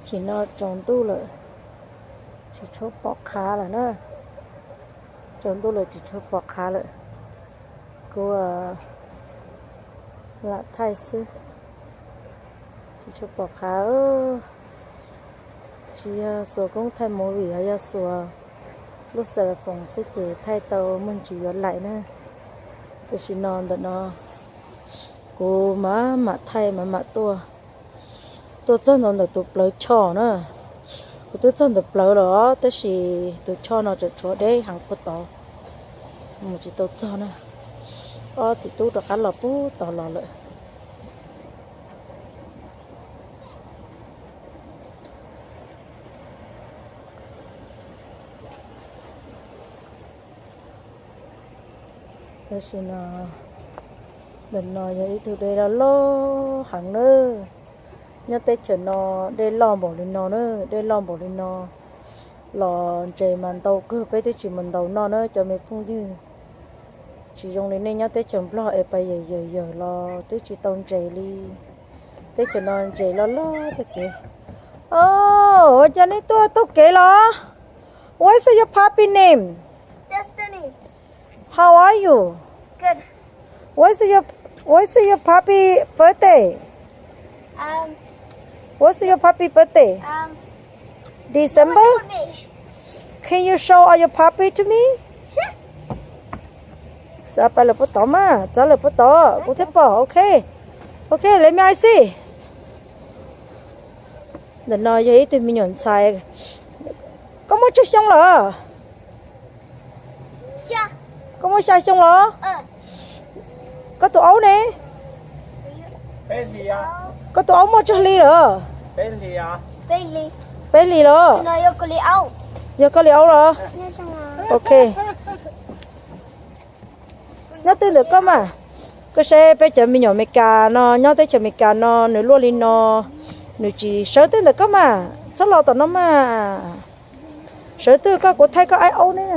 Tam sim no tsaus ntuj lawm, tsis tshua pom qhav lawm na. Tsaus ntuj lawm tsis tshua pom qhav lawm. Kuv lam thaij xwb, tsis tshua pom qhav. Tsis yog xuas koob thaij movie, yog xuas lub xas las foos xwb ces thaij tau muaj ntsis yuav laim na. Tam sim no ntawm no kuv mam mam thaij mam mam tuaj, tuaj txog ntua ntawm tus plawv choj na. Kuv twb txog ntawm plawv lawm os, tab sis tus choj no tseem tshuav deb heev puag tod, mus tsis tau txog na. Ob txiv tub rov qab los puag tod los lawm. Tam sim no, ntawm no yog ib tug dej loj loj heev na. Nyob teb chaws no dej loj npaum li no na, dej loj npaum li no los ntses mas ntau kawg, peb twb tsis mus ntaus noj na cov me phooj ywg. Tsis zoo li nej nyob teb chaws Nplog es pas yawm yawm yawm los twb tsis tau ntses li. Teb chaws no ntses loj loj tag kev. Oh, ua cas nej tuaj taug kev los? What is your puppy name? Destiny. How are you? Good. What's your What's your puppy birthday? Um, What's your puppy birthday? Um, December? Can you show all your puppy to me? Sure. Txav pas lawm puag tod mas, txav lawm puag tod, kuv thiaj pom, ok. Ok, let me I see. Ntawm no yog ib tug me nyuam ntxhais. Koj muaj tsawg xyoo lawm? Koj muaj xya xyoo los? Koj tus aub ne? Koj tus aub muaj tsawg hli lawm? Peb hlis los? Yog koj li aub los? Ok. Nyob twg ntawm koj mas? Koj saib peb cov me nyuam Amelikas no nyob teb chaws Amelikas no nws luaj li no, nws tsis sawv twg ntawm koj mas, txhob los tom no mas. Sawv twg koj, kuv thaij koj aib aub ne.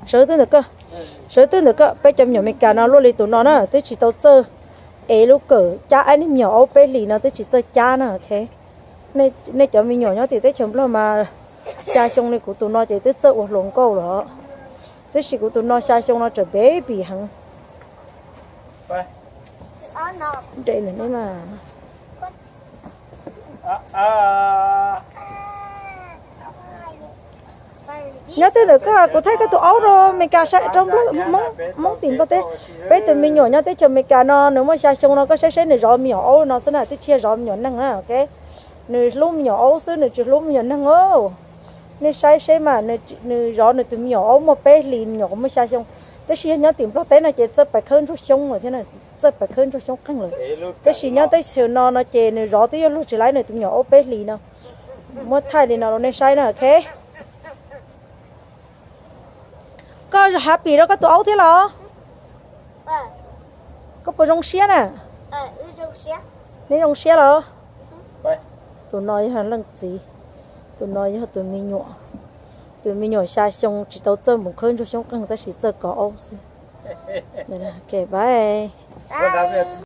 Sawv twg ntawm koj, sawv twg ntawm koj, peb cov me nyuam Amelikas no luaj li tus no na twb tsis tau txawj ev lub kawm cab aib niag me nyuam aub peb hlis no twb tsis txawj cab na, ok. Nej cov me nyuam nyob tim teb chaws Nplog mas xya xyoo li kuv tus no ces twb txawj ua hluas nkauj lawm. Tab sis kuv tus no xya xyoo no tseem baby heev. Nres ntawm ne mas. Nyob twg ntawm koj, kuv thaij koj tus aub rau Amelikas saib, rau Nplog, Hmoob, Hmoob tim Nplog teb. Peb tus me nyuam nyob teb chaws Amelikas no nws muaj xya xyoo no, koj saib saib nws zov me nyuam aub no xwb na, twb tsis yog zov me nyuam neeg na, ok. Nws hlub me nyuam aub xwb, nws tsis hlub me nyuam neeg os. Nej saib seb mas, nws zov nws tus me nyuam aub muaj peb hlis, me nyuam qhuav muaj xya xyoo. Tab sis yog nyob tim Nplog teb no ces txawj pais khawb ntsuag xyoob lawm thiab, txawj pais khawb ntsuag xyoob qeeg lawm. Tab sis nyob teb chaws no no ces nws zov twb yuav luag tsis laib nws tus me nyuam aub peb hlis no. Muab thaij li no rau nej saib na, ok. Koj happy rau koj tus aub thiab los? Koj puas zoo siab na? Neb zoo siab los? Tus no yog leej txiv, tus no yog tus me nyuam. Tus me nyuam xya xyoo tsis tau txawj mus khawb ntsuag xyoob qeeg tab sis txawj kov aub xwb. Ok, bye.